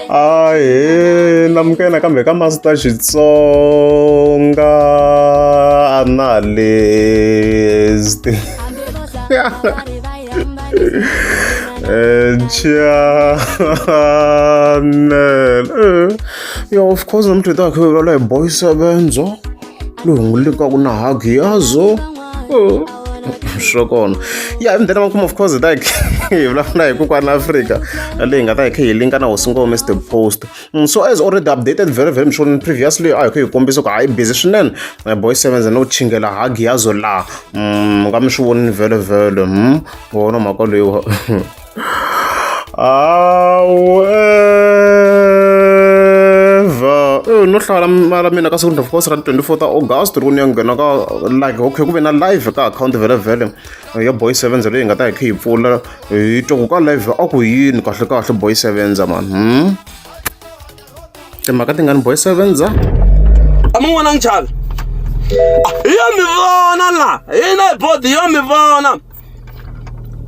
Ahee namukela nakambe ka Master Xitsonga Analyst channel yeah of course namuntlha hi ta kha hi vulavula hi boy sevenzo loyi hi n'wi na hagiyazo swo kona ya emudeni wa of course hi ta hi vulavula hi kokwana Afrika leyi nga ta hi kha hi linka na hosi ngome Mr Post so as already updated very very sure previously a hi kha hi kombisa ku hayi busy swinene boy sevens no chingela hagiyazo laha nga mi swi vonini vhele vhele wona mhaka leyiwa However, no hlawula mara mina ka siku of course ra 24 ta August ri ku ni ya nghena ka like okay ku ve na live ka account vhele vhele ya boy sevens leyi nga ta hi kha hi pfula hi twa ku ka live a ku yini kahle kahle boy sevens man timhaka tingani boy sevens a mi n'wana ngi chavi hi yo mi vona la hina hi bodi hi yo mi vona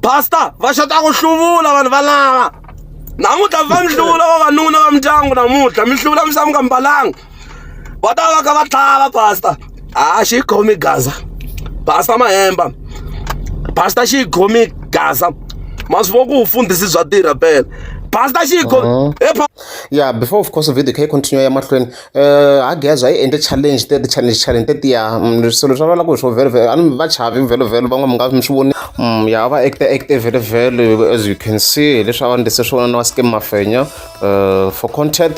pastor va xota ku hluvula vanhu valava namuntlha va mi hluvula vavanuna va mindyangu namuntlha mi hluvula mi mi nga mbalanga va ta va kha va tlhava pastor a xi yi khomi gaza pastor mahemba pastor xi yi khomi gaza ma swi vo ku vufundhisi bya tirha pela pastor xi yi khomi yeah before of course video kha yi continue ya mahlweni Hageza yi endle challenge tete challenge challenge tetiya swilo swa vula ku swo vhele vhele a ni va chavi vhele vhele van'wana mi nga mi swi voni ya va acte acte vhele vhele as you can see leswi a va ndlise swona na va scam mafenya for content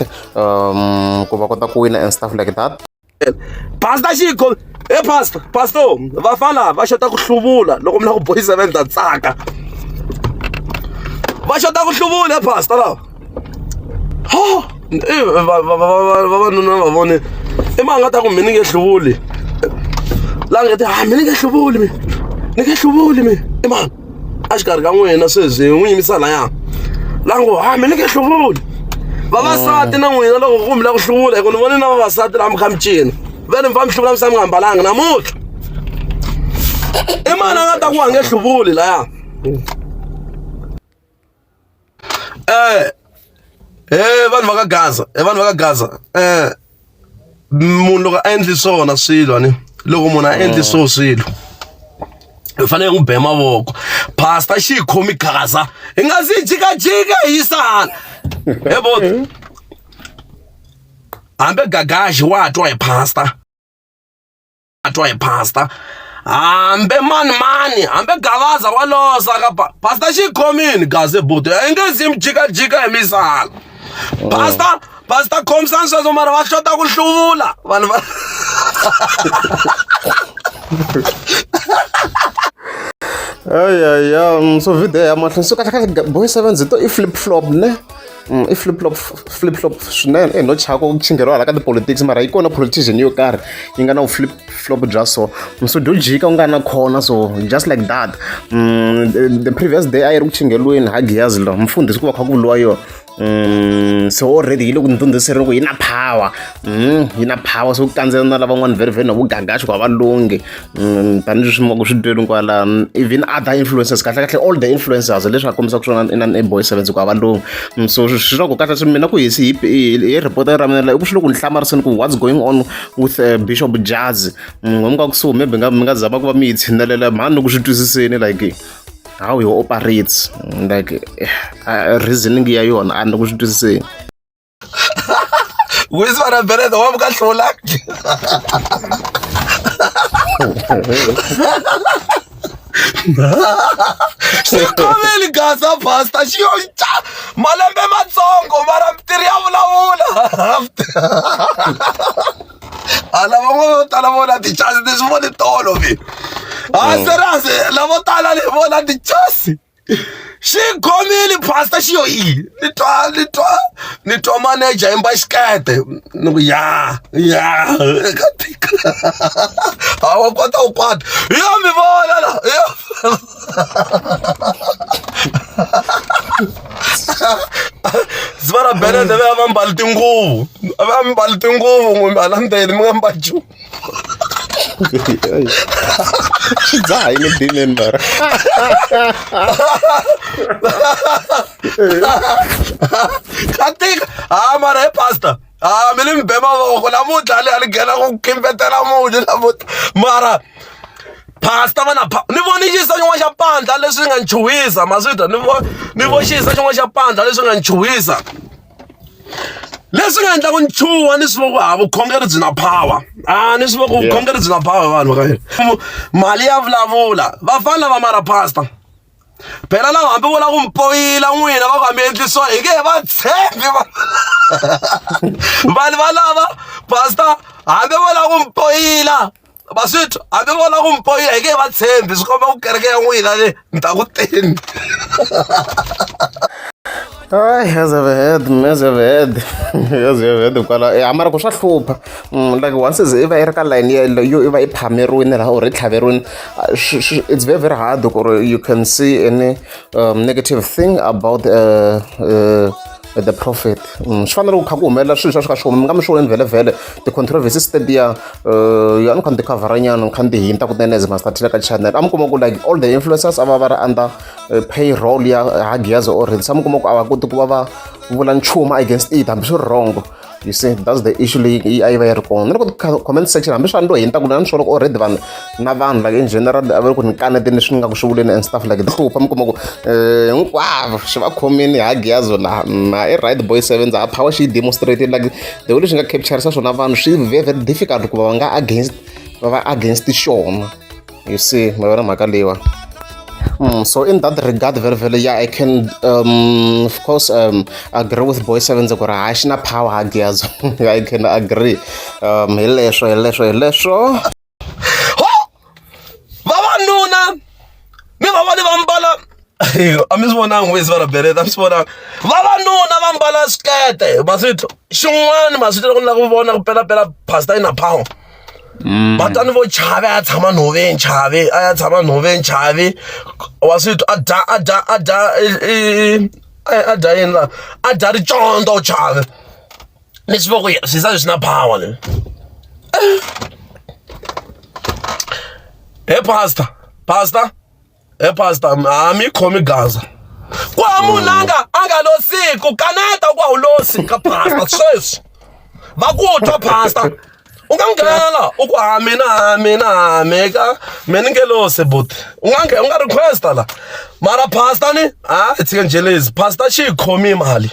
ku va kota ku wina and stuff like that pastor xikho e pastor pastor vafana va xota ku hluvula loko mi lava ku boyisa va endla tsaka va xota ku hluvula e pastor lava vavanuna va vone i ma nga ta ku mi ni nge hluvuli la nge te ha mi ni nge hluvuli mi ni nge hluvuli mi i mani a xikarhi ka n'wina sweswi hi n'wi yimisa laya la ngo ha mi ni nge hluvuli vavasati na n'wina loko ku mi lava ku hluvula hi ku ni vone na vavasati laha mi kha mi cina ve ni mi fa mi hluvula mi sa mi nga ambalanga namuntlha i mani a nga ta ku a nge hluvuli laya he vanhu va ka Gaza he vanhu va ka Gaza munhu loko a endli swona swilo ni loko munhu a endli swo swilo hi fanele hi n'wi be mavoko pastor xi hi khomi Gaza hi nga si jikajika hi yisa hala he boti hambi gagaxi wa twa hi pastor twa hi pastor hambi mani mani hambi gavaza wa losa ka pa pastor xi khomini gaze buti a yi nge zi mi jikajika hi misala pastor pastor khomisani sweswo mara va hlota ku hluvula vanhu va ayaya so video ya mahlweni so kahle kahle boy sevens to i flip flop ne i flip flop flip flop swinene e no chava ku chingheriwa hala ka ti-politics mara yi kona politician yo karhi yi nga na vu flip flop bya so so dyo jika u nga na khona so just like that the previous day a yi ri ku chingheriweni ha giyazi lo mfundhisi ku va kha ku vuriwa yona so already yi le ku ndhundhusereni ku yi na power yi na power so ku kandzela na lavan'wana very very na vugagaxi ku a va lunghi tanihileswi mi va ku swi tweli kwala even other influencers kahle kahle all the influencers leswi a kombisaka swona inani e boy sevens ku a va lunghi so swi swa ku kahle swi mina ku hi hi report ra mina i ku swi le ku ni hlamariseni ku what's going on with bishop jazz mi nga kusuhi maybe nga mi nga zama ku va mi yi tshinelela mhani ni ku swi twisiseni like how he operates like reasoning ya yona a ni ku swi twisiseni Wisi vana Bereza wa ka hlula. Xi khomeli gaza pastor xi yo ca malembe matsongo mara mitirhi ya vulavula. Hala van'wana vo tala vona ti-chance ni swi vone tolo mi. Ha serious lavo tala ni vona ti-chance. Xi khomile pastor xi yo yi ni twa ni twa ni twa manager yimba xikete ni ku ya ya ka tika ha wa kota u kwata yo mi vona la yo Ziva ra Benede va va mbali tinguvu va mbali tinguvu n'wi hala ndzeni mi nga mbali nchumu. Xi dzaha yini dimeni mara. Ka tika ha mara he pastor ha mi ni mi be mavoko namuntlha le a ni nghena ku khimbetela munhu namuntlha mara pastor va na ni voni xisa xin'wana xa pandla leswi nga ni chuhisa ma swi twa ni vo ni vo xisa xin'wana xa pandla leswi nga ni chuhisa leswi nga endla ku ni chuha ni swi vo ku ha vukhongeri byi na power a ni swi vo ku vukhongeri byi na power vanhu va ka hina mali ya vulavula vafana lava mara pastor phela lava hambi vo lava ku mi poyila n'wina va ku a mi endli swona hi nge he va tshembi vanhu valava pastor hambi vo lava ku mi poyila va swi twa hambi vo lava ku mi poyila hi nge he va tshembi swi komba ku kereke ya n'wina le ni ta ku teni. Ay, as I've heard, as I've heard, as I've heard kwala. Eh, mara ku swa hlupha. Like once i va i ri ka line yo i va i phameriwile laha or i tlhaveriwile, it's very very hard ku ri you can see any negative thing about the prophet. Swi fana na loko kha ku humelela swilo swa swi kha swi mi nga mi swi voni vhele vhele ti-controversies tetiya ya ni kha ni ti khavhara nyana ni kha ni ti hinta kunene as master ka channel. A mi kuma ku like all the influencers a va va ri under payroll ya Hagiazo already. Se mi kuma ku a va koti ku va va vula nchumu against it hambi swi ri wrong. You see, that's the issue leyi a yi va yi ri kona. Na loko comment section hambi swa ni lo hinta ku na ni swi vona ku already vanhu na vanhu like in general a va ri ku ni kaneteni leswi ni nga ku swi vuleni and stuff like that. Hlupha mi kuma ku hinkwavo xi va khomini Hagiazo laha na i right boy sevens a power xi yi demonstrate like the way leswi nga capture-isa swona vanhu swi very very difficult ku va va nga against va va against xona. You see, ma vona mhaka leyiwa. So in that regard, very very yeah, I can of course agree with boy sevens ku ri hayi xi na power Hagiazo. I can agree. Hi leswo hi leswo hi leswo. Ho! Vavanuna mi va voni va mbala a mi swi vonanga wesi va ra bereta a mi swi vonanga vavanuna va mbala swikete ma swi twa xin'wana ma swi twa loko ni lava ku vona ku pelapela pastor yi na power va twa ni vo chavi a ya tshama nhoveni chavi a ya tshama nhoveni chavi wa swi twa a dya a dya a dya a dya yini la a dya ricondzo chavi ni swi vo ku swi sa swi na power le he pastor pastor he pastor a mi khomi gaza ku ha munhu a nga a nga losiku kaneta ku a wu losi ka pastor sweswi va ku twa pastor u nga nghena u ku ha mina ha mina ha meka me ni nge losi buti u nga nghena u nga requesta la mara pastor ni a hi tshika njelezi pastor xi yi khomi mali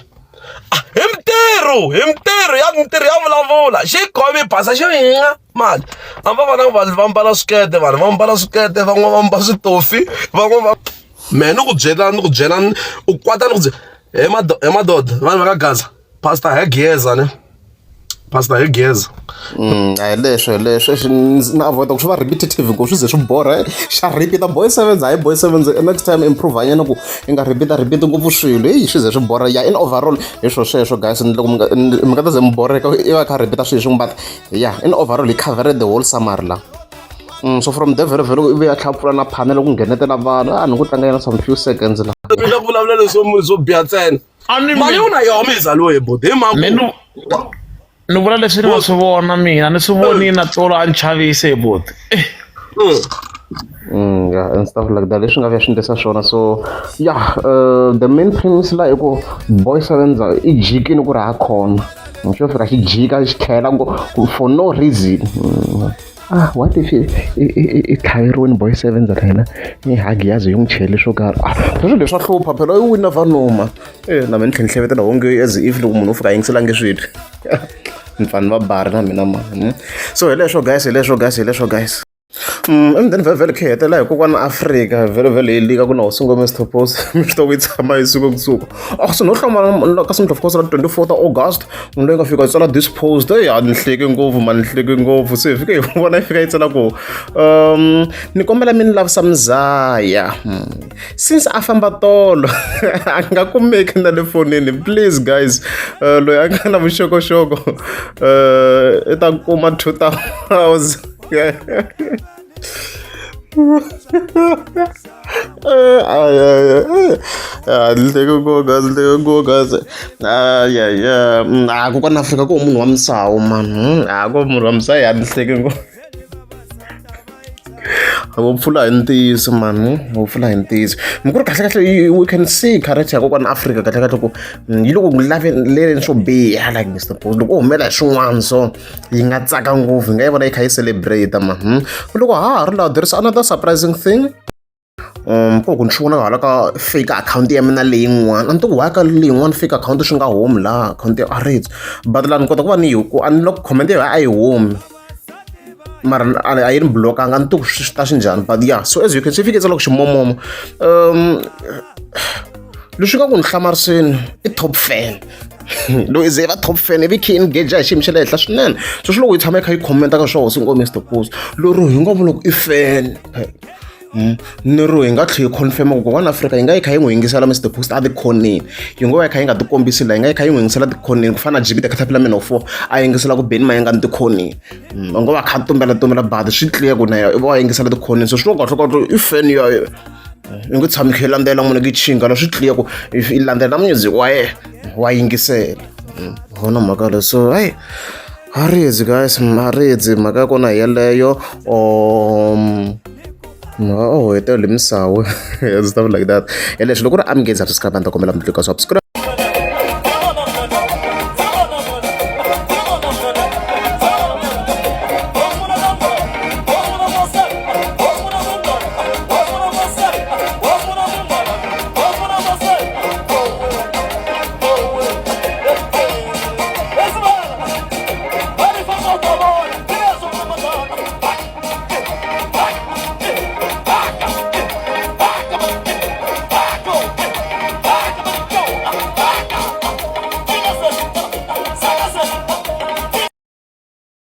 hi mintirho hi mintirho ya mintirho ya vulavula xi yi khomi pastor xi yi nga mali a va vona vanhu va mbala swikete vanhu va mbala swikete van'wana va mbala switofi van'wana va mehe ni ku byela ni ku byela u kwata ni ku byela he he madoda vanhu va ka gaza pastor he geza ne pastor he geza. A hi leswo hi leswo na avoid ku swi va repetitive ku swi ze swi borha xa repeat boy sevens hayi boy sevens next time improve nyana ku i nga repeat repeat ngopfu swilo heyi swi ze swi borha ya in overall hi swo sweswo guys ni loko mi nga ta ze mi borheka i va kha repeat swilo swin'we but yeah in overall hi covered the whole summary la. So from there vhele vhele i vuya tlhela pfula na panel ku nghenetela vanhu a ni ku tlanga yena some few seconds la. Mina ku vulavula leswo swo biha ntsena mali u na yona mizalo hi buti hi mhaka ni vula leswi ni nga swi vona mina ni swi vonile na tolo a ni chavise hi buti. Yeah, and stuff like that leswi nga vuya swi endlisa swona so yeah the main premise la i ku boy sevenza i jikini ku ri ha khona xo fika xi jika xi tlhela ku for no reason. Ah what if i tlhaveriwini boy sevenza na yena i Hagiazo yi n'wi chele swo karhi ah sweswo leswi swa hlupha phela i wina vanuma e na mina ni tlhela ni hlevetela onge as if loko munhu o fika a yingiselangi swilo ni pfa ni va bari na mina mani so hi leswo guys hi leswo guys hi leswo guys. And then vhele vhele khe hetelela hi kokwana Afrika vhele vhele hi lika ku na hosi ngome Mr mi swi tiva ku yi tshama yi suka kusuka oh so no hlamala ka of course ra 24 ta August munhu loyi nga fika yi tsala this post eyi a ni hleke ngopfu ma ni hleke ngopfu se hi fike hi vona yi fika yi tsala ku ni kombela mi ni lavisa muzaya since a famba tolo a nga kumeki na le fonini please guys loyi a nga na vuxokoxoko i ta kuma 2000. A kokwana Afrika ku munhu wa misawu mani a ko munhu wa misawu ya ni hleke ngopfu. Vo pfula hi ntiyiso mani, vo pfula hi ntiyiso. Mi ku ri kahlekahle we can see character ya kokwana Afrika kahlekahle ku yi le ku n'wi laveleni swo biha like Mr Post. Loko o humelela hi swin'wana so yi nga tsaka ngopfu, hi nga yi vona yi kha yi celebrate man. Loko ha ha ri laha there is another surprising thing. Ko ku ni swi vona hala ka fake akhawunti ya mina leyin'wana a ni tivi ku why ka leyin'wana fake akhawunti swi nga humi laha akhawunti ya Aritz but laha ni kota ku va ni yi ku a ni loko comment ya a yi humi mara a yi ni block-anga a ni tivi ku swi ta xi njhani but yeah, so as you can see fike loko ximomomo leswi nga ku ni hlamariseni i top fan loko i ze va top fan ivi khe engage hi xiyimo xa le henhla swinene. So swi loko yi tshama yi kha yi comment ka swa hosi ngo Mr Post lero hi nga vula ku i fan ni ro hi nga tlhela hi confirm ku kokwana Afrika yi nga yi kha yi n'wi yingisela Mr Post a tikhoneni, yi ngo va yi kha yi nga tikombisi laha, yi nga yi kha yi n'wi yingisela tikhoneni ku fana na Jimmy the Caterpillar Man of 4 a yingisela ku Benny Mayengani tikhoneni. A ngo va kha tumbela tumbela but swi clear ku na yena i va a yingisela tikhoneni, so swi kahle kahle i fan ya yena. I nge tshami kha yi landzela munhu ki chinga la swi clear ku i landzela music wa yena wa yingisela. Hona mhaka leyi so hayi Aridzi guys, Aridzi mhaka ya kona hi yeleyo. Oh, hete misawu stuff like that. Hi leswi loko ri a mi nge subscribe a ni ta kombela mi tlika subscribe.